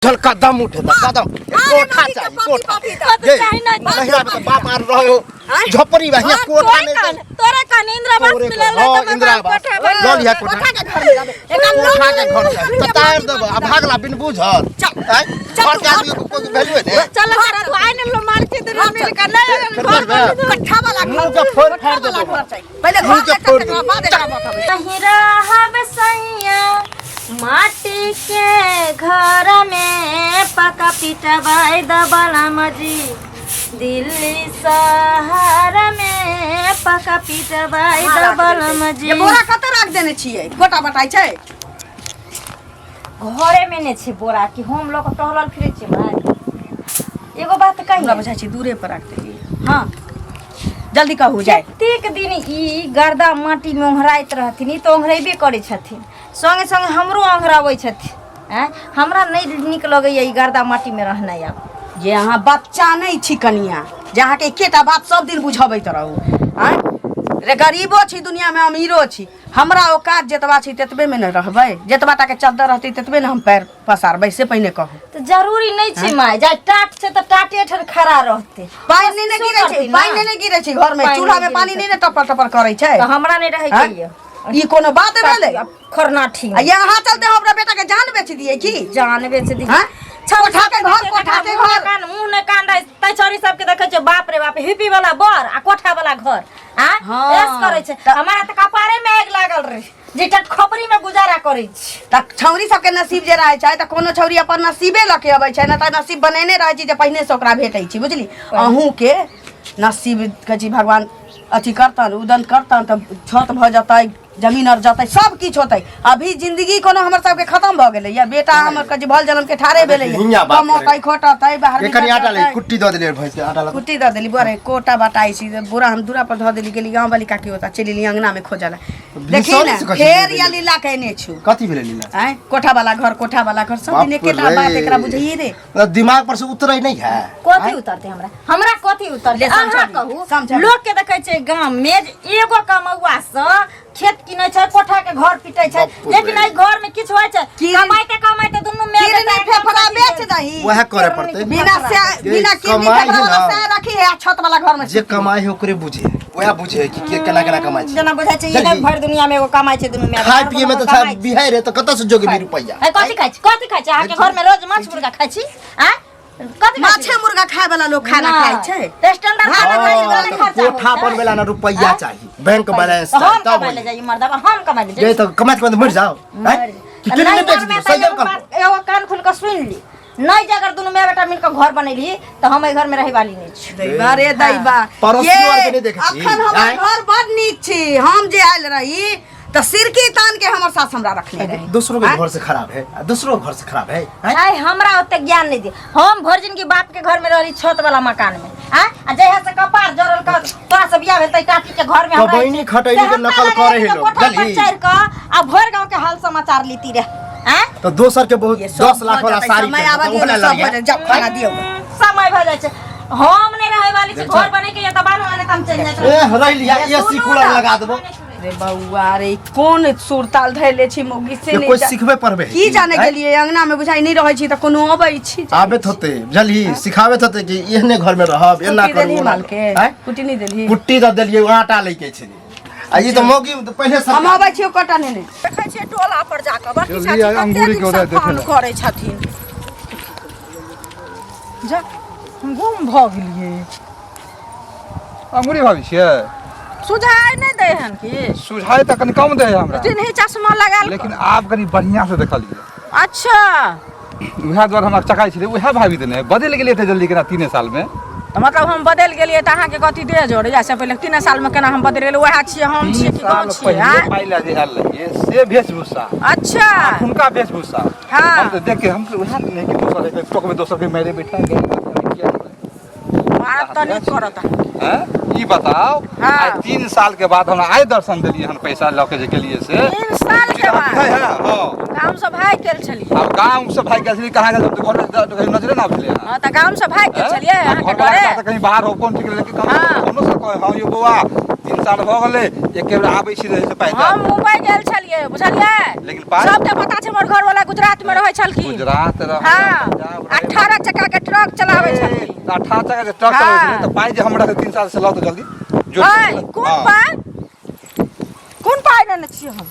चल कदम उठे त कदम कोठा चाहिए कोठा ये नहिरा में तो बाप आर रहे हो झोपड़ी बा हियां कोठा नहीं तोरे तोरे कान इंदिरा आवास तोरे मिलल हाँ, त इंदिरा आवास। लऽ लिहा कोठा। कोठा के घर मिलल एका कोठा के घर चाहिए त तार देब आ भागला बिन बुझल आँय? घर के आदमी को कोई वैल्यू है ने चल सारा तू आइ ने लो मार के तेरे मिल के नहीं फिर घर बस। कट्ठा वाला घर मुंह के फोड़ फाड़ वाला देबो घर चाहिए पहले मुंह घर के के फोड़ तकरा बाद एकरा बताबै नहीं रहब सैया माटी के घर में पका पिटवाई दबला मजी दिल्ली शहर में पका पिटवाई दबला मजी ये बोरा कतऽ राख देने छियै गोटा बटाइ छै घरे में ने छै बोरा कि हम लोग टहलल फिरै छियै भाई एगो बात हमरा कही बुझाइ छै दूरे पर राख देलियै हाँ जल्दी कहू जाय कतेक दिन ई गर्दा माटी में ओंघराइत रहथिन ई तऽ ओंघरेबे करै छथिन संगे संगे हमरो ओंघराबै छथिन आँय हमरा नहि नीक लगैए ई गर्दा माटीमे रहनाइ आब जे अहाँ बच्चा नहि छी कनिया जे अहाँके एकेटा बात सब दिन बुझबैत रहू आँय रे गरीबो छी दुनियामे अमीरो छी हमरा औकात जतबा छै ततबेमे ने रहबै जतबा टाके चद्दर रहतै ततबे ने हम पैर पसारबै से पहिने कहू तऽ जरूरी नहि छै माय जा टाट छै तऽ टाटे ठार खड़ा रहतै पानि नहि ने गिरै छै पानि नहि ने गिरै छै घरमे पानि नहि चूल्हामे गिरै पानि नहि ने टपर टपर करै छै तऽ हमरा नहि रहै आँय? के यऽ ई कोनो बात भेलै खरनाठी आ ये अहाँ चलते हम अपना बेटा के जान बेच दिए की जान बेच दी हाँ? कोठा के घर कोठा के घर कान मुंह ने कान रहे तै चोरी सबके देखै छियै बाप रे बाप हिपी वाला बर आ कोठा वाला घर आ हाँ। ऐस करै छै हमारा तऽ कपारे में आगि लागल रहे जे टट खोपड़ी में गुजारा करै छी तऽ छौरी सबके नसीब जे रहै छै तऽ कोनो छौरी अपन नसीबे लऽ के अबै छै ने तऽ नसीब बनेने रहै छै जे पहिने से ओकरा भेटै छै बुझली अहूँके नसीब कहै छी भगवान अथी करतन उदन करतन तऽ छत भऽ जेतै जमीन आर जतै सब किछु होतै अभी जिंदगी कोनो हमर सबके खत्म भऽ गेलै या बेटा हमर के जे भल जन्म के ठारे भेलै हियाँ बात कमतै खोटतै बाहर ये कनि आटा ले निकलतै। कुट्टी दऽ देलियै भैंस के आटा लगा कुट्टी दऽ देली बोरे कोटा बटाइ छी बोरा हम दूरा पर धऽ देली गेली गाँव वाली काकी ओतऽ चलि एली अंगना में खोजऽ ला देखी सॉरी ने से कथी फेर भेलै? या लीला केने छु कथी भेलै लीला आँय कोठा वाला घर कोठा वाला घर सब दिन बाप एकेटा रे। बात एकरा बुझाइए रे मतलब दिमाग पर से उतरै नहीं है कथी उतरतै हमरा हमरा कथी उतरतै ले अहाँ समझाबी, कहू समझाबी। लोक के देखै छै गाम में जे एगो कमौआ से खेत किनै छै कोठा के घर पिटै छै बाप रे। लेकिन एहि घर में किछु होइ छै किरनी- कमाइते कमाइते दुनू मेल किरनी फेफड़ा बेच दही वएह करे पड़तै बिना से बिना किरनी कमाइ फेफड़ा है वाला ना। से रखी है आ छत वाला घर में जे कमाई है ओकरे बुझे वएह बुझे कि के केना केना कमाई छै जेना बुझाइ छै इधर भरि दुनिया में एगो कमाइ छै दुनू मेल खाय पिए में तऽ साहब बिहार है तऽ कतऽ से जोगबी रुपैआ है कथी खाइ छी कथी खाइ छी अहाँके घर में रोज माछ मुर्गा खाइ छी आँय कथी खाइ छी माछे मुर्गा खाय वाला लोग खाना खाय छै स्टैंडर्ड खाना खाइ छी हाँ, तहने तऽ खर्चा होइ कोठा छै। बनबै ला ना रुपैआ चाही बैंक बैलेंस तऽ चाही हम तब कमाइ ले होई। जाइ मर्दबा हम कमाइ ले जे जाइ तऽ कमाइत कमाइत मरि जाओ आँय? कि किडनी नहीं बेच घर में दियौ तऽ सही एगो कर बात- एगो कान खोल कऽ सुनि ली नहीं जे अगर दुनू माय बेटा मिल कऽ घर बनेली तऽ हम एहि घर में रहै वाली नहीं छी दैबा रे दैबा पड़ोसियो आरके नहि देखै छी? अखन हमर आँय? घर बड़ नीक छी हम जे आयल रही तऽ सिरकी तान के हमर सास हमरा रखने रहे दूसरों के घर से खराब है आ दूसरों के घर से खराब है आँय? आय हमरा ओते ज्ञान नहीं दे हम भरि जिनगी बाप के घर में रहली छत वाला मकान में आ आ जहिया से कपार जरल क तोरा से बियाह भेल तै काकी के घर में हम रहै कबैनी छी। खटैनी से के हमरा नकल लगै करे कि है लोग, कोठा पर बुझलही? चढ़ि कऽ आ भरि गाँव के हाल समाचार लीती रहे आँ तो दोसर के बहुत ये सब 10 लाख भऽ वाला जेतै, साड़ी समय पहिरतै, आबऽ तऽ दियौ ओहना ने, सब लड़िया। भऽ जेतै, जाउ खाना दियौ समय भऽ जाइ छै हम नहि रहै वाली छी घर बनै के या तऽ बान्हू नहि तऽ हम चलि जाइत ए रह लिया एसी कूलर लगा देबो रे बौआ रे कोन सुरताल धैले छी मौगी से ये नहि कोई जा- सिखबे पढ़बे है की जाने आँय? गेलियै अंगना में बुझाइ नहि रहै छी तऽ कोनो अबै छी आबैत होते बुझलही सिखाबैत होते कि एहने घर में रहब एना कुट्टी करू देलही ओना माल करू। के आँय? कुट्टी नहि देलही कुट्टी दऽ देलियै आटा लैके छलै आ ई तऽ मौगी तऽ पहिले हम से अबै छी कटा नेने देखै छियै टोला पर जाकऽ बड़की चलिए, चाची कते अंगूरी के दिन उधर से फोन देखै लए। करै छथिन जा हम गुम भऽ गेलियै अंगूरी भाभी छियै सुझाय नहि दै हन की सुझाय तऽ कनि कम दै है हमरा चिन्ही चश्मा लगायल लेकिन आब कनि बढ़िआँ से देखलियै अच्छा उएह दुआरे हमरा चकाइ छलै उएह भाभी देने बदलि गेलियै एते जल्दी केना तीने सालमे तऽ मतलब हम बदलि गेलियै तऽ अहाँके कथी देह जोड़ैया से पहिले तीने सालमे केना हम बदलि गेलियै उएह छियै हम छियै तीन कि साल गाँव छियै पहिले आँय? पाइ लए जे आयल रहियै से वेशभूषा अच्छा हुनका वेशभूषा हाँ। हम तऽ देख के हम उएह नहि कि दोसर हेतै टोकबै दोसर के मारे बैठा गेल मारत तऽ नीक करत हैं? ई बताओ हाँ। आइ 3 साल के बाद हमरा आइ दर्शन देलियै हन पैसा लऽ के जे गेलियै से 3 साल के बाद है, है, हाँ। गाम से भागि गेल छलियै आब गाँव से भागि गेल छलियै कहाँ गेल तऽ घर में नजरे ना भेलै हन। हँ तऽ गाम से भागि गेल छलियै अहाँके घर वाला डरे तऽ कहीं बाहर हो कोन ठीक लेकिन हाँ। कोनो से कहे हाँ यो बौआ 3 साल भऽ गेलै, एके बेर आबै छी रहै से पाइ दऽ। हम मुंबई गेल छलियै, बुझलियै? लेकिन पाइ सबके पता छै, हमर घरवाला गुजरात में रहै छलखिन। गुजरात रहै, हाँ, पंजाब रहै। 18 चक्का के ट्रक चलाबै छलखिन। 18 चक्का के ट्रक चलाबै छलै। हाँ। तऽ पाइ जे हमरा से 3 साल से लाउ तऽ जल्दी जोड़ि ऐ, के। कोन हाँ। पाइ? कोन पाइ लेने छियै हम?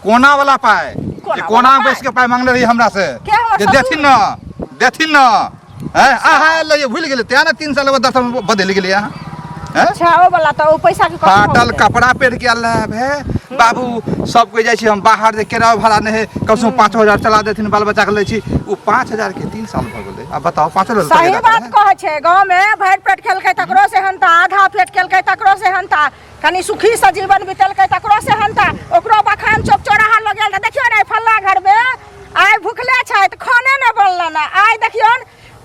कोना वाला पाइ। कोना जे कोना वाला में बैस के पाइ मांगले रही हमरा से। के हमर जे ससुर? देथिन न, देथिन न। हैं, अहाँ एलै भूलि गेलै, तें ने 3 साल बाद 10 साल बदलि गेलियै अहाँ, हैं? अच्छा, ओ वाला तऽ ओ पैसा के कथी भऽ फाटल गेलै? कपड़ा पहिर के आयल रहै भे बाबू। सब कोइ जाइ छी हम बाहर, जे किराया भाड़ा नहि है, कम से कम 5,000 चला देथिन, बाल बच्चा के लै छी। ओ 5,000 के 3 साल भऽ गेलै। आब बताउ, 5,000 सही बात कहै छै। गाँव में भरि पेट खेलकै तकरो से हनता, आधा पेट खेलकै तकरो से हनता, कनि सुखी से जीवन बितेलकै तकरो से हनता। ओकरो बखान चौक चौराहा लग गेल तऽ देखियौ ने, फल्ला घरमे आइ भुखले छथि, खाने नहि बनलनि। आइ देखियौ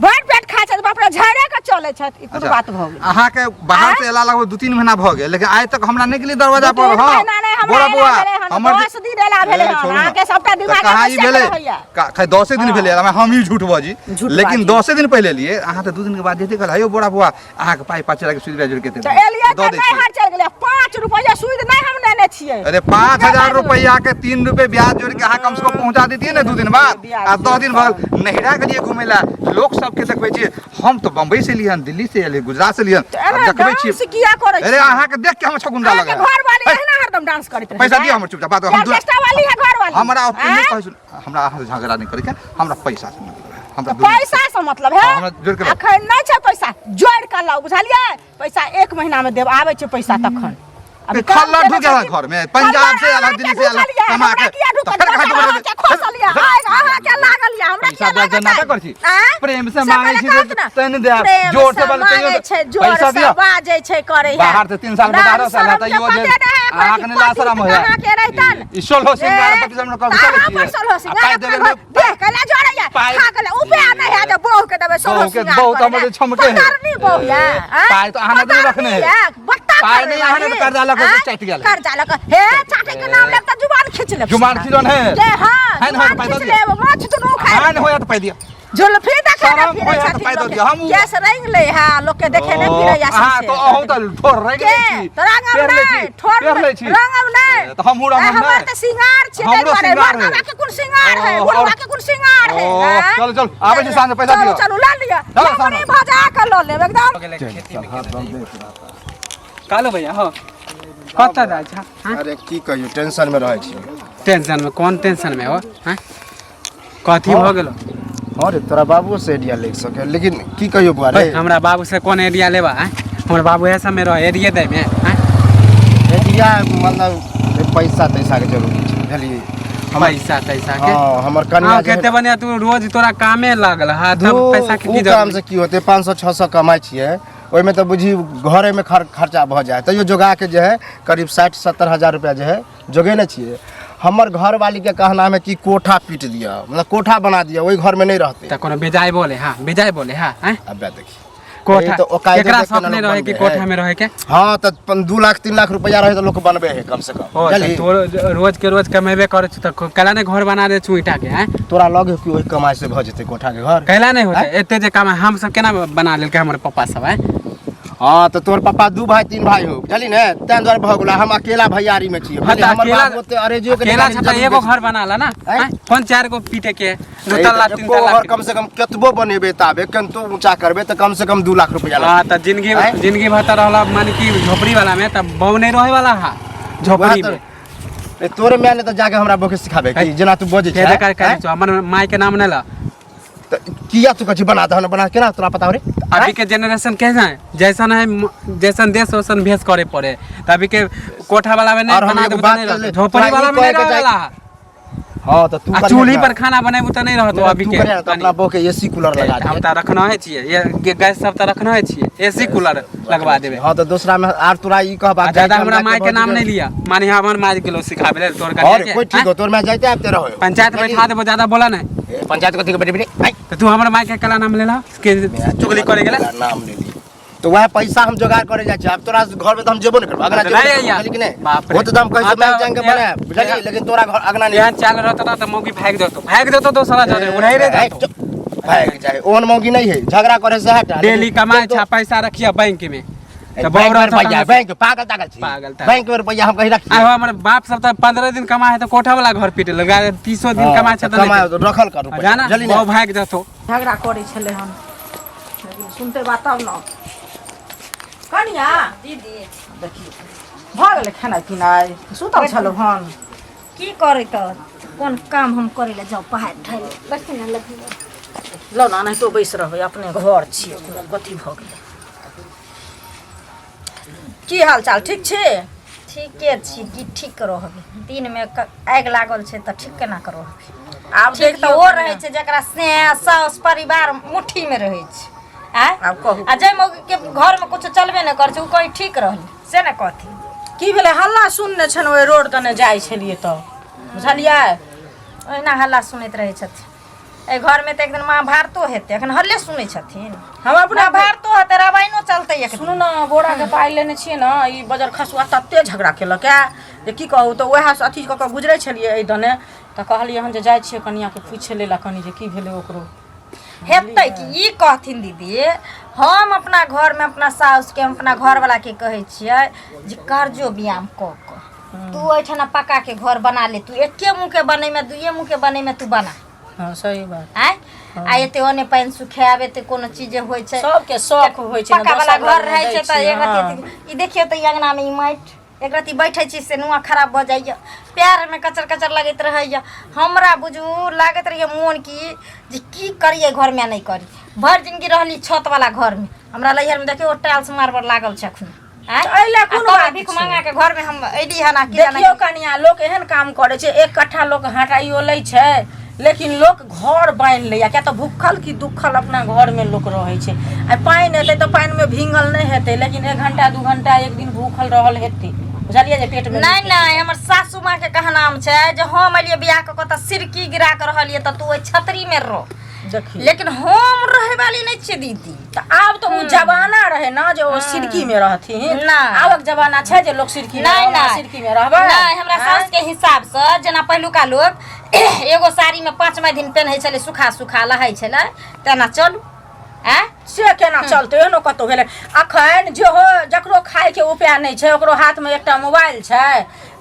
भरि पेट खाइ छथि, बाप रे, झाड़े के चलै छथि। ई कोन बात भऽ गेल? अहाँके बाहर से एला लगभग 2-3 महीना भऽ गेल, लेकिन आइ तक हमरा नहि गेली दरवाजा दू पर। तीन हँ महीना नहि, हमरा बोरा एला बौआ भेलै हन, हमर 10 दिन एला भेलै ए, हन। छोड़ू ने। अहाँके सबटा तऽ दिमाग कहाँ ई सेट भेलै? रहैया। खाली 10 दिन भेलै, हम ही झूठ बजी? झूठ लेकिन बाजी। 10 दिन पहिले लिए अहाँ तऽ 2 दिन के बाद जेते कहल, हेयौ बोरा बौआ, अहाँके पाइ 5,000 के सूद ब्याज जोड़ि के तऽ एलियै दऽ तऽ दै नहि छियै। हर चलि गेलै, 5 रुपैआ सूद नहि हम नेने छियै। अरे, 5,000 रुपैआ के 3 रुपये ब्याज जोड़ के अहाँ कम से कम पहुंचा देतियै ने 2 दिन बाद। ब्याज आ 10 दिन भऽ गेल। नैहरा गेलियै घुमै लए, लोक सबके देखबै छियै, हम तऽ बम्बई से एलियै हन, दिल्ली से एलियै, गुजरात से एलियै हन। तऽ आब एना देखबै छियै। डांस किया करै अरे छियै? अहाँके देख के हम छगुंदा अहाँके लगे। घर वाली एहिना हरदम डांस करैत रहै। पैसा दिअ हमर, चुपचाप बात हम ऑर्केस्ट्रा वाली है घर वाली। हमरा ओते नहि आँय? कहै सुन, हमरा अहाँ से झगड़ा नहि करैके, हमरा पैसा से मतलब है। हमरा तऽ दुनिया पैसा से मतलब है? हाँ, हमरा जोड़ि के लाउ। अखन नहि छै पैसा, जोड़ि के लाउ, बुझलियै? पैसा एक महीना में देब, आबै छै पैसा तखन। अभी काम खल्ला केने ढुक गेल छथिन। घर में, पंजाब से आयल, खल्ला दिल्ली से आयल, अहाँके ढुकल कमा हमरा के। किया ढुकल? तऽ फेर कहाँ दोसर ढुकल? अहाँके खोसल यऽ, आइ अहाँके लागल यऽ, हमरा पैसा किया दए लागल के नाटक छै? करै छी? आँय? प्रेम से से मांगै पहिले छी कहत ने, तैं नहि देब। प्रेम जोर से से बजै मांगै तैयो छै, जोर पैसा से दिअ। बाजै छै, करै है। बाहर से 3 साल लाज 12 साल शरम तऽ के इहो जे पते नहि है, अहाँके नहि लाज शरम होइए। अहाँके रहितन। ई सोलहो सिंगार पति सब कऽ चलै अहाँ पर छियै। सोलहो आ सिंगार पाइ अपना देबै घर ने- देह कैला जोड़ैया पाइ- खा गेलै उपे नहि है जे बहू के देबै सोलहो बहू के सिंगार बहू तऽ करै हमर लए। जे छमके है। पतारनी बहू या, आँय? पाइ तऽ अहाँ नहि रखने है। पतारनी या, बत्ता पाइ करबै नहि अहाँ ने वाली। तऽ कर्जा लऽ कऽ आँय? चाटि गेल है। कर्जा लऽ कऽ हे चाटे के नाम लेब तऽ जुबान खींच लेब। जुबान खींचन है। के हाँ है ने, जुबान पाइ दऽ खींच दिअ। लेब, माछ दुनू खाय। अहाँ नहि होया तऽ पाइ दिअ। जुल्फी देखे ने शरम फिरै होया तऽ छथिन पाइ दऽ लोकके। दिअ। हम केश रंग ले है, लोकके देखे ने फिरै या अहाँ सौंसे। तऽ अहूँ तऽ ठोर रंगि के लै छी। तऽ रंगब पेर लै नहि, छी, ठोर पेर लै छी। रंगब नहि। तऽ हमहूँ रंगब हमर नहि। तऽ सिंगार छै, ताहि हमरो दुआरे सिंगार है। मर्दाना के कोन सिंगार है, ओ, बुढ़वा और- के कोन सिंगार है? ओ, आँय? चलू, चलू, आबै छी साँझमे, पैसा चलू दिअ। चलू, लऽ लिअ। चलू, लमरी साँझमे। भजा कऽ लऽ लेब एकदम। कालो भैया हो, कतऽ जाइ छ? हाँ? अरे की कहियो, टेंशन में रहै छी। टेंशन में? कौन टेंशन में हो? हाँ, कथी भऽ गेलो? हाँ रे, तोरा बाबुओ से आइडिया ले सके, लेकिन की कहियो बुआ रे। हमरा बाबू से कौन एरिया लेबा? हाँ? हमर बाबू है सब में रह एरिया दै में? हाँ? आइडिया मतलब पैसा तैसा के जरूरी छै, बुझलियै? हमर पैसा तैसा के? हाँ, हमर कनिया हाँ, जे है कते बढ़िया तू रोज तोरा कामे लागल हा, तब धू, पैसा के उ की काम जरूरी? से की होतै? 500 600 कमाइ छियै, ओहिमे तऽ बुझी घरेमे खर्चा भऽ जाइ है। तैयो जोगा के जे है करीब 60-70 हजार रुपया जे है जोगेने छियै। हमर घरवाली के कहना है कि कोठा पीट दिअ, मतलब कोठा बना दिअ, ओहि घरमे नहि रहतै। तऽ कोनो बेजाय बोले? हाँ, बेजाय बोले? हाँ, आँय? अबे देखी कोठा ई तऽ ओकायदे केकरा देख के शौक ने नहीं लोक रहे कि बनबै है। कोठा में रहे के? हाँ, तऽ 2 लाख 3 लाख रुपया रहे तऽ लोक बनबे है कम से कम। ओ तऽ बुझलही? तोर रोज के रोज कमेबे करे छु तऽ कैला नहीं घर बना दे छु ईटा के? हैं? तोरा लग है कि ओहि कमाइ से भऽ जेतै कोठा के घर? कैला नहीं होते? एते जे काम हम सब केना बना लेलकै हमर पप्पा सब? हैं? हाँ, तऽ तोहर पप्पा दू भाई तीन भाई हो, बुझलही ने, ताहि दुआरे भऽ गेलो। हम अकेला भैयारी में छियै। हाँ, बुझलही? तऽ हमर अकेला बाप ओते अरेजियो के अकेला निकालि छ तऽ जमीन एगो बेच घर बना ला ना। आँय? हैं? कौन चार गो पीटे के दू तल्ला तीन एको तल्ला? घर कम से कम कतबो बनेबे ताबे कतबो ऊंचा करबे तऽ कम से कम 2 लाख रुपया हाँ लगतै। तऽ जिंदगी आँय? जिंदगी भर तऽ रहला माने कि झोपड़ी वाला में तऽ बहु नहीं रहे वाला हा झोपड़ी वएह में। तऽ तोरे माय ने तऽ जाके हमरा बके सिखाबे कि जेना तू बजै के छै। देखा कहै छौ? हमर माय के नाम नहि ला। तऽ किया तू कहै छी बना दह ने बना, केना तोरा पता हो रे? अभी के जनरेशन कैसा है, जैसन है जैसन देश वैसन भेष करे पड़े। तऽ अभी के कोठा वाला में नहीं और हम बना एगो देबो तऽ बात नहीं करले, रहतौ। झोपड़ी तोरा वाला ई में नहीं कहैके रहे चाही- वाला। हाँ, तऽ तू आ करिहे चूल्ही ना। पर खाना बनेबू तऽ नहीं रहतो अभी तू के। करिहे ना तऽ अपना बहू के एसी कूलर लगा हम दे। तऽ रखना है छियै ये गैस सब तऽ रखना है छियै, एसी कूलर लगवा देबै। हाँ, तऽ दूसरा में आर तोरा ई कहबाक आ ज्यादा चाही कि हमरा माय के भौजी नाम नहीं लिया, माने हमर माय के लोग सिखाबे लेल तोर और कनिया के कोई ठीक हो, तोर माय जाइते आबिते रहो। पंचायत बैठा देबो, ज्यादा बोला नहीं। ए, पंचायत कथी के बेटी बेटी आइ। तऽ तू हमर माय के कला नाम लेला के चुगली करे गेला? नाम ले ली तो वह पैसा हम जोगाड़ करे जाइ छी। आब तोरा घर में तो हम जेबो नहीं करबो, अगना तऽ जेबो नहि नहीं करबो, अइया। बुझली कि नहीं? बाप रे। वो तो हम कहै हाँ, छी मैं तऽ जान के बनायब, बुझली, लेकिन तोरा घर अगना नहीं। यहाँ चाल रहता ना तऽ मौगी भागि जेतो, भागि जेतो दोसरा जरे उड़ै रे ए, जेतो। चुप, भागि जाए, ओहन मौगी नहीं है, झगड़ा करे से हटा। डेली कमाए छा पैसा रखिया बैंक में। तऽ बैंक में बौरा रुपैआ बैंक पागल तागल छी पागल तागल। बैंक में रुपैआ हम कहीं रखी आइ हमर बाप सब तऽ 15 दिन कमा है तऽ कोठा वाला घर पीटे लगा 30 दिन कमा छै तऽ कमा नहि रखल कर रुपैआ जाना जल्दी बहु भागि जतो झगड़ा करै छलै हन लेकिन सुनते बात तब ने कनिया दीदी देखियौ भऽ गेलै खेनाइ पिनाइ सुतल छलहुँ हन की करै तऽ कोन काम हम करै लए जाउ पहाड़ ढालि बैठे ने लग लौ ने एनाहितो बैस रहबै अपने घर छियै कोनो कथी भऽ गेलै की हाल चाल ठीक छी ठीके छी की ठीक रहबै दिनमे आगि लागल छै तऽ ठीक केना के रहबै आब ठीक तऽ देखियौ ओ रहै छै जकरा स्नेह साउस परिवार मुट्ठीमे रहै छै आँय आब कहू आ जाहि मौगीके घरमे किछु चलबे नहि करै छै ओ कहीं ठीक रहलै से ने कहथिन की भेलै हल्ला सुनने छलहुँ ओहि रोड दने जाइ छलियै तऽ बुझलियै ओहिना हल्ला सुनैत रहै छथिन एहि घरमे तऽ एक दिन महाभारतो हेतै एखन हल्ले सुनै छथिन हम अपना महाभारतो हेतै रामायणो चलतै एक दिन सुनू ने बोराके पाइ लेने छियै ने ई बजर खसुआ तते झगड़ा केलक ए जे की कहू तऽ उएह अथी कऽ कऽ गुजरै छलियै एहि दने तऽ कहलियै हन जे जाइ छियै कनियाँके पूछि लै लए कनि जे की भेलै ओकरो हेतै कि ई कहथिन दीदी हम अपना घरमे अपना साउसके हम अपना घरवलाके कहै छियै जे कर्जो ब्याम कऽ कऽ तू ओहिठाम पक्काके घर बना ले तू एके मुँहके बनैमे दुइए मुँहके बनैमे तू बना हँ सही बात आँय आ एते ओने पानि सुखायब एते कोनो चीज होइ छै सबके शौक होइ छै ने, पक्का वाला दोसर घर लगमे रहै दै छै तऽ छियै, एक रत्ती हँ। ई देखियौ तऽ ई अङ्गनामे ई माटि एक रत्ती बैठै छी से नुआ खराब भऽ जाइए पैरमे कचर कचर लगैत रहैए हमरा बुझू लागैत रहैए मोन की जे की करियै घरमे आ नहि करी भरि जिनगी रहली छतवला घरमे हमरा नैहरमे देखियौ टाइल्स मार्बल लागल छै एखन आँय? एहि लए कोन आ तब बात भीख छै? मांगा के घरमे हम अयली हन आ की जाने देखियौ कनिया लोक एहन काम करै छै एक कट्ठा लोक हटाइयो लै छै लेकिन लोक घर बान्हि लैए किया तऽ भूखल कि दुखल अपना घरमे लोक रहै छै आ पानि एतै तऽ पानिमे भींगल नहि हेतै लेकिन एक घंटा दू घंटा एक दिन भूखल रहल हेतै बुझलियै जे पेटमे नहि नहि हमर सासू माँ के कहनाम छै जे हम एलियै बियाह कऽ कऽ तऽ सिरकी गिरा कऽ रहलियै तऽ तू ओहि छतरीमे रह देखियौ लेकिन हम रहै वाली नहि छियै दीदी तऽ आब तऽ ओ जमाना रहै ने जे ओ सिरकी मे रहथिन नहि। आबक जमाना छै जे लोक सिरकी मे नहि रहबै, नहि सिरकी मे रहबै नहि हमरा आँय? सासु के हिसाब से जेना पहिलुका लोक एगो साड़ी में पाँचमा दिन पेन्है छलै सुखा सुखा लहै छलै तेना चलू आँय से केना चलतै एहनो कतहु भेलै अखन जेहो जकरो खायके उपाय नहि छै ओकरो हाथमे एकटा मोबाइल छै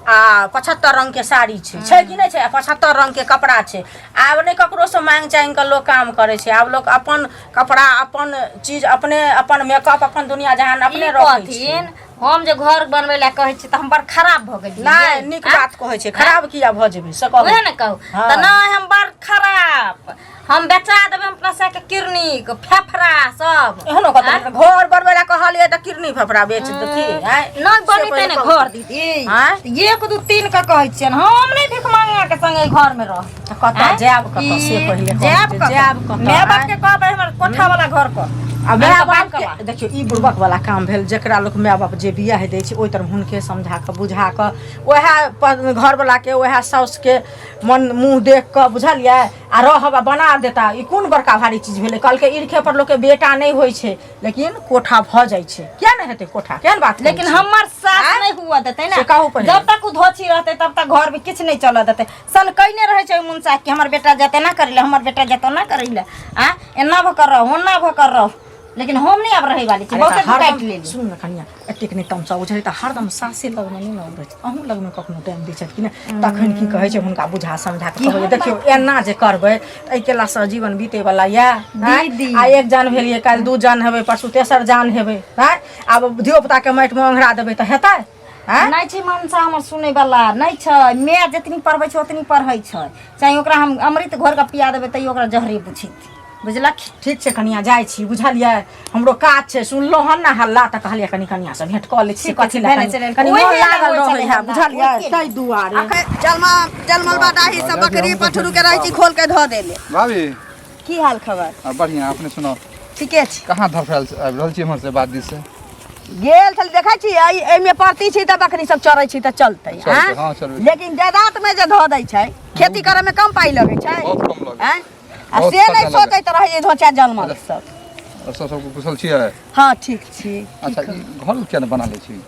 आ 75 रङ्गके साड़ी छै छै कि नहि छै आ 75 रङ्गके कपड़ा छै आब नहि ककरोसँ माँगि चाँगि कऽ लोक काम करै छै आब लोक अपन कपड़ा अपन चीज अपने अपन मेकअप अपन दुनिया जहान अपने ई रखै छै कहथिन हम जे घर बनबै लए कहै छी तऽ हम बड़ खराब भऽ गेलियै नहि नीक बात कहै छै खराब किया भऽ जेबै से कहू उएह ने कहू हँ। तऽ नहि हम बड़ खराब हम बेचा देबै हम अपना सबके किडनी फेफड़ा सब एहनो कतौ घर बनबै लए कहलियै तऽ किडनी फेफड़ा बेच देथिन आँय? नहि से बनेतै पहिले ने कहू। घर दीदी आँय? एक दू तीन के कहै छियनि हम नहि भीख मांगा के संगे घर में रह तऽ कतऽ जायब कतऽ से पहिले कहू जायब जे कतऽ जायब कतऽ माय बाप आँय? के कहबै हमर कोठा वाला घर पर आ माय तऽ बाप बाप के देखियौ ई बुड़बक वाला काम भेल जकरा लोक माय बाप जे बियाह दै छै ओहि तरह हुनके समझा कऽ बुझा कऽ उएह घरवला के उएह साउसके मन मुँह देख कऽ बुझलियै आ रहब आ बना देता ई कोन बड़का भारी चीज भेलै कहलकै ईर्खे पर लोकके बेटा नहि होइ छै लेकिन कोठा भऽ जाइ छै किया नहि हेतै कोठा केहन बात कहै लेकिन छी? हमर सास आँय? नहि हुआ देतै ने से कहू पहिले। जब तक उ धोछी रहतै तब तक घर में किछु नहि चलऽ देतै सन कइने रहै छै ओहि मुनसा कि हमर बेटा जेतै ना करै लए हमर बेटा जेतौ ना करै लए आ एना भऽ कर रह ओना भऽ कर रह लेकिन हम नहि आब रहै वाली छी अरे बहुते तऽ हरदम काटि लेली सुनू ने कनिया एतेक नहि तमसा बुझै तऽ हरदम सासे लगमे नहि ने उड़ै छै अहूँ लगमे कखनो टाइम दै छथि कि नहि तखन की कहै छै हुनका बुझा समझा कऽ कहबै देखियौ एना जे करबै तऽ एहि केलासँ जीवन बीतैवला यए आँय? दीदी। आ एक जान भेलियै काल्हि दू जान हेबै परसू तेसर जान हेबै आँय आब धियोपुताके माटिमे ओंघरा देबै तऽ हेतै आँय नहि छै मनसा हमर सुनै वाला नहि छै माय जतनी पढ़बै छै ओतनी पढ़ै छै चाहे ओकरा हम अमृत घोर कऽ पिया देबै तैयो ओकरा जहरे बुझेतै बुझलक ठीक छै कनिया जाइ छी बुझलियै हमरो काज छै सुनलहुँ हन ने हल्ला तऽ कहलियै कनि कनिया से भेंट कऽ लै छी ठीक कथी छै, लए भेने कनि चलि कनि ओहि मोन लेल लागल होइ रहै छलै है हल्ला, बुझलियै ओहि ताहि दुआरे अखन जलमा जलमलबा डाही सब बकरी पठरू के रहै छी खोल के धऽ देले भाभी की हाल खबर आ बढ़िआँ अपने सुनाउ ठीके छै कहाँ धरफड़ायल आबि रहल छी एम्हर से बात दिस से गेल छल देखै छी एहिमे परती छी तऽ बकरी सब चरै छी तऽ चलतै चलतै, आँय? हँ, चलबै। लेकिन जायदाद में जे धऽ दै छै खेती करे में कम पाइ लगै छै बहुत कम लगै आँय? आ बहुत से नहि खर्चा लगै। सोचैत रहै धोचा जनमल सब आओर सब सब कुशल छियै हँ ठीक छी अच्छा ई घर किया नहि बना लै छी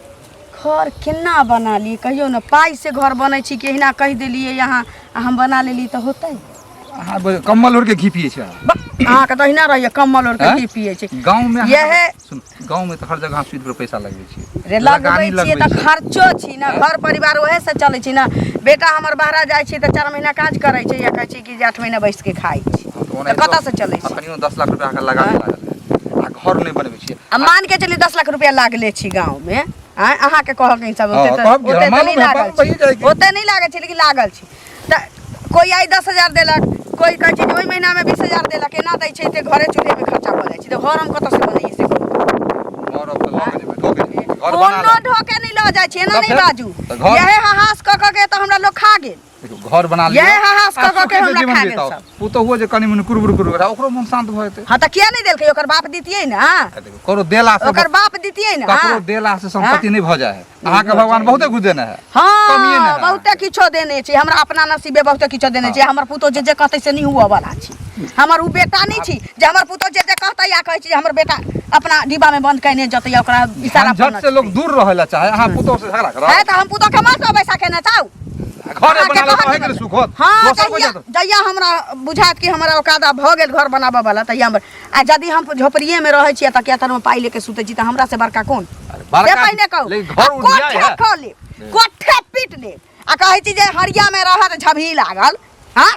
घर केना बना ली कहियौ ने पाइ से घर बनै छी कि एहिना कहि देलियै यहाँ आ हम बना लेली तऽ होतै अहाँ कम्बल ओढ़ के घी पियै छै अहाँ। अहाँके तऽ अहिना रहैया कम्बल ओढ़ के आँय? घी पियै छी गाँव में यहे सुन गाँव में तऽ हर जगह सूद पर पैसा लगबै छियै रे लगबै लगानी छियै तऽ छियै। खर्चो छी ने घर परिवार ओहे से चलै छी ने बेटा हमर बाहरा जाइ छै तऽ 4 महीना काज करै छै या कहै छै कि जे 8 महीना बैस के खाइ छी तऽ तऽ ओनाहितो कतऽ से चलै छै अखनियो 10 लाख रुपया अहाँके लगानी लागल है आ घर नहि बनबै छियै आ मान के चली 10 लाख रुपया लागले छी गाँव में आँय अहाँके कहऽ के हिसाब हाँ, ओते तऽ कहब की, ओते तऽ मालूम नहि है, लागल मालूम भइए छै जाइ की। ओते नहि लागल छै लेकिन लागल छै तऽ कोइ आइ 10,000 देलक कोइ कहै छै जे ओहि महीनामे 20,000 देलक एना दै छै तऽ घरे चूल्हेमे खर्चा भऽ जाइ छै तऽ घर हम कतऽ से बनैयै से कहू घर अब तऽ लऽ के जेबै ढोके जेबै घर बना कोनो ले ढोके नहि लऽ जाइ छै एना तऽ नहि फेर? बाजू तऽ घर- यहे हाहास कऽ कऽ के तऽ हमरा लोक खा गेल देखियौ घर बना लिअ यहे हाहास आ कऽ कऽ के सुखी से हमरा जीवन खा गेल बिताउ। सब पुतोहुओ जे कनि मनि कुरबुर कुरबुर रहै, ओकरो मन शांत भऽ जेतै हाँ तऽ किया नहि देलकै ओकर बाप दितियै ने आ देखियौ ककरो देला से ओकर बाप दितियै ने ककरो देला से संपत्ति नहि भऽ जाइ है अहाँके भगवान बहुते कुछ देने है कमिए हाँ नहि है बहुते किछो देने छै हमरा अपना नसीबे बहुते किछो देने छै हमर पुतोह जे जे कहतै से नहि हुअ वाला छै हमर उ बेटा नहि छी जे हमर पुतोह जे जे कहतै या कहै छै जे हमर बेटा अपना डिब्बा में बंद कयने जतै या ओकरा इशारा पर झंझट से लोग दूर रहे ला चाहे अहाँ पुतोह से झगड़ा करब है तऽ हम पुतोह के माथ पर बैसा के नचाउ घरे अहाँके बना लेब कहत अहींके ने सुख होत हाँ दोसर कोइ जहिया जात जहिया हमरा बुझायत कि हमरा औकादा भऽ गेल घर बनाबऽ वाला तहिया हमर आ यदि हम झोपड़िए में रहै छियै तकिया तर में पाइ लेके सुतै छी तऽ हमरा से बड़का कोन अरे से बड़का पहिने कहू लेकिन घर आ उठिया कोठे है खो लेब कोठे पीट लेब आ कहै छी जे हरिया में रहत झबही लागल हाँ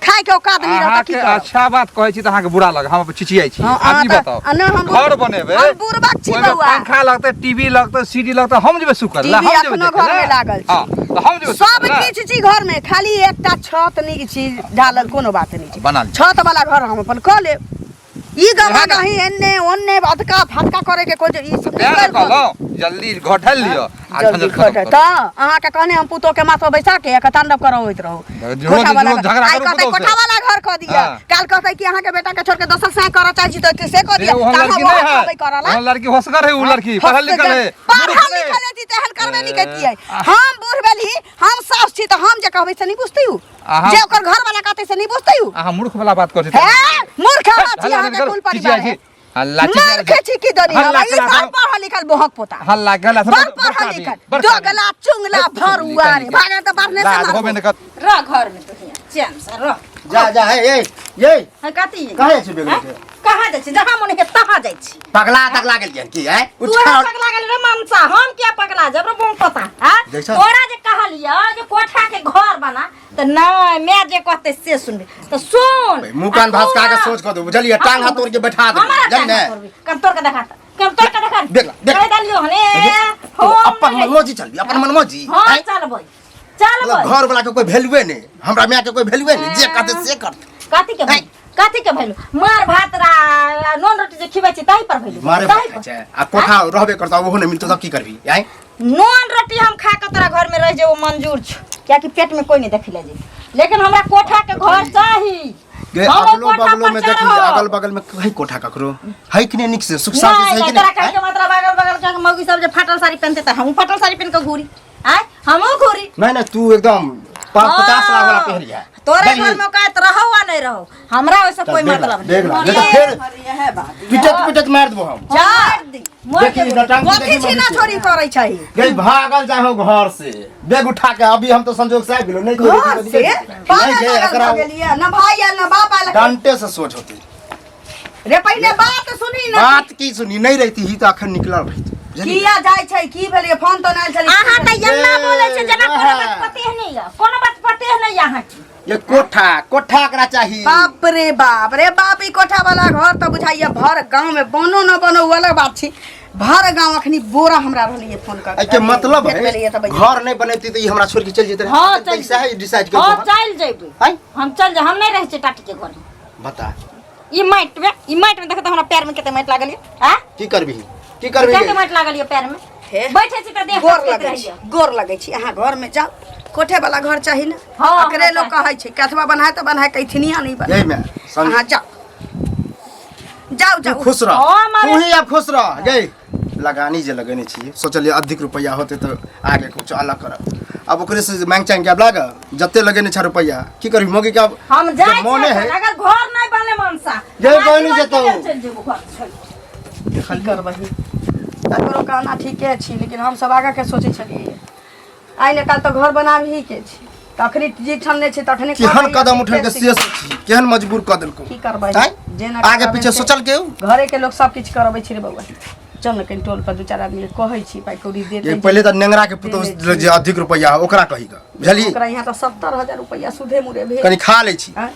खाय के औकात नहीं रहत अहाँके की करब अच्छा बात कहै छी तऽ अहाँके बुरा लग हम चिचियाइ छी हाँ, आब अहाँ ई तऽ- बताउ आ नहि, हम घर बनेबै हम बुड़बक छी ओहिमे बौआ। पंखा लगतै टीवी लगतै सीडी लगतै हम जेबै सुख करै लए, टीवी हम जेबै एखनो देखै लए। घरमे लागल छै। हाँ तऽ हम जेबै सुख सब करै लए। किछु छी घर में खाली एकटा छत नहीं छी ढालल कोनो बात नहीं छै बना लिअ। छत वाला घर हम अपन कऽ लेब ई गमा इएह ने। गही एन्ने ओन्ने अधका फटका करे के कोई ई सब तें ने निकलि कऽ कहलहुँ जल्दी घर ढालि लिअ आ जल्दी झंझट खतम खटे करू। तऽ अहाँके कहने हम पुतोह के माथ पर बैसा के एक तांडव करबैत रहू रोज- कोठा वाला रोज झगड़ा आइ करू कहतै पुतोह से। कोठा वाला घर कऽ दिअ हाँ। काल कहतै कि अहाँके बेटा के छोड़ के दोसर से करऽ चाहै छी तऽ से कऽ से दिअ ओहन तऽ अहाँ लड़की वहाँ नहि है कहबै करऽ ला ओहन लड़की होशगर है उ लड़की पढ़ल लिखल है पढ़ल मूर्ख नहि। लिखल हेती तेहन करबे नहि करितियै हम बूढ़ भेली हम साउस छी तऽ हम जे कहबै से नहि बुझतै उ अहाँ- जे ओकर घर वाला कहतै से नहि बुझतै उ अहाँ मूर्ख वाला बात करै छी हे मूर्ख अहाँ छी हल्ला अहाँके करू, कुल परिवार चिचियाइ है छी। हल्ला चिचियाइ मूर्ख छी की दनी हम हल्ला ई कला बड़ करू। पढ़ल लिखल बोहक पोता हल्ला गला बड़ पढ़ल लिखल दोगला चुंगला भरुआ रे भागे तऽ बढ़ने से लाज होबे मारबो। नहि कर रह घर में तू हियाँ चैन से रह जा जा हे ए ये है कथी कहाँ जाइ छी बेग लेके? कहाँ जाइ छी जहाँ मन हे तहाँ जाइ छी पगला तगला गेलियन की हैं तू पगला गेल रे मनसा हम किया पगला जब रे बोंग पता हां देख छौ। तोरा जे कहलियो जे कोठा के घर बना तऽ नहि मैं जे कहते से सुनबे तऽ सुन मुंह कान भसका के सोच कऽ दू बुझलियै टांग हाथ तोड़ के बैठा देबै हमारा बुझलियै टांग ने तोड़बी कन तोड़ के देखा तऽ, कन तोड़ के देखा देख ला, देख। कहि देलियो हने तू अपन मनमौजी चलबी अपन मनमौजी हां हैं? चलबै चलबै मतलब घर वाला के कोई वैल्यूए नहीं हमरा माय के कोई वैल्यूए नहीं जे कहते से करते कथी के भेल कथी के भेल मार भात रा नून रोटी जे खिबै छी ताहि पर भेल मारे ताहि भात खाइ छै आ कोठा रहबे करता ओहो नहीं मिलतो तब की करबी आय नून रोटी हम खा के तोरा घर में रह जेबो मंजूर छौ कियाकि पेट में कोई नहीं देखी ले जेतै लेकिन हमरा कोठा के घर चाही गे हम ओहि अगलो कोठा बगलो पर में देखी चढ़ब। अगल बगल में है कोठा ककरो है कि नहीं निक से सुख शांति से नहीं है कि नहीं तोरा नहीं कहे के मतलब अगल बगल के मौगी सब जे फाटल साड़ी पहनते त हमहूँ फाटल साड़ी पहन के घूरी आय हमहूँ घूरी नहीं नहीं तू एकदम 50 लाख वाला पहन लिया तोरे घर में औकात रहो आ नहीं रहो हमरा ओइसे कोई मतलब नहीं देख ला नहीं तो फिर इएह बात पिटत पिटत मार देबो हम जा मोर देखी नटांग कथी छीना छोरी करै छै गई भागल जाए हो घर से बैग उठा के अभी हम तो संजोग से आबि गेलो नहीं तो घर से नहीं पागल गे पागल एकरा भऽ गेलियै न भाई आयल न बाप आयल डंटे से सोच होती रे पहिले बात सुनी न बात की सुनी नहीं रहती ही तो अखन निकलल रहती बुझलियै? किया जाइ छै की भेलियै फोन तो आयल छलै अहाँ तऽ एना बोलै छै जेना कोनो वएह। बात पते नहीं यऽ कोनो बात पते नहीं यऽ अहाँके ये कोठा कोठा एकरा चाही बाप रे बाप रे बाप ई कोठा वाला घर तऽ बुझाइया भर गाँव में बनो न बनो उ अलग बात छी भर गाँव अखनी बोरा हमरा रहलियै फोन कर एहिके मतलब भेट है भेलैया तऽ बजे। घर नहीं बनेती तो ई हमरा छोड़ के चल जेते हाँ, चलि पैसा है डिसाइड कर हाँ चलि जेबै हैं हम चल जाए हम नहीं रहै छियै टाटी के घर में बता ई माटि में ई माटि में देखत हमरा पैर में कते माटि लागल यऽ आ की करबी की करबी कते माटि लागल यऽ पैर में हे। बैठे छी तऽ देह गोर कचकैत लगै छी रहैया गोर लगै छी अहाँ घर में जाउ कोठे वाला घर चाही ने हाँ, एकरे हमरा लोग कहै छै कथवा बनाए तऽ बनाए कैथिनिया नहीं बनाए यही में संग अहाँ जाउ जाउ तू जाउ खुश रह हाँ, मारे- तू ही अब खुश रह गई लगानी जे लगेने छियै सोचलियै अधिक रुपैआ होते तऽ आगे कुछ अलग करब अब ओकरे से मांग चांग के अब लाग जते लगेने छ रुपैआ की करबी मौगी के अब हम जाइ जब मोने छियै है अगर घर नहीं बनले मनसा जय बहिनी जेतौ। चलि जेबो घर छोड़ि की करबही तकरो कहना ठीके छी लेकिन हमसब आगाँ के सोचै छलियै आइ ने काल्हि तऽ घर बनाबही के छी तखनी जी ठमने छै तखने केहन कदम उठेलकै से सोची, केहन मजबूर कऽ देलकौ। की करबै? आँय? जेना आगे करबै पीछे से- सोचल केहू? घरे के लोग सब किछु करबै छै रे बौआ। चल ने कनि टोल पर दू चारि आदमी के कहै छी, पाइ कौड़ी देतै। ये पहिले तऽ नेंगरा के पुतोहु जे अधिक रुपैआ है ओकरा कही कऽ, बुझलियै? ओकरा यहाँ तऽ 70,000 रुपैआ सुधे मुरे भेल। कनि खा लै छी। आँय?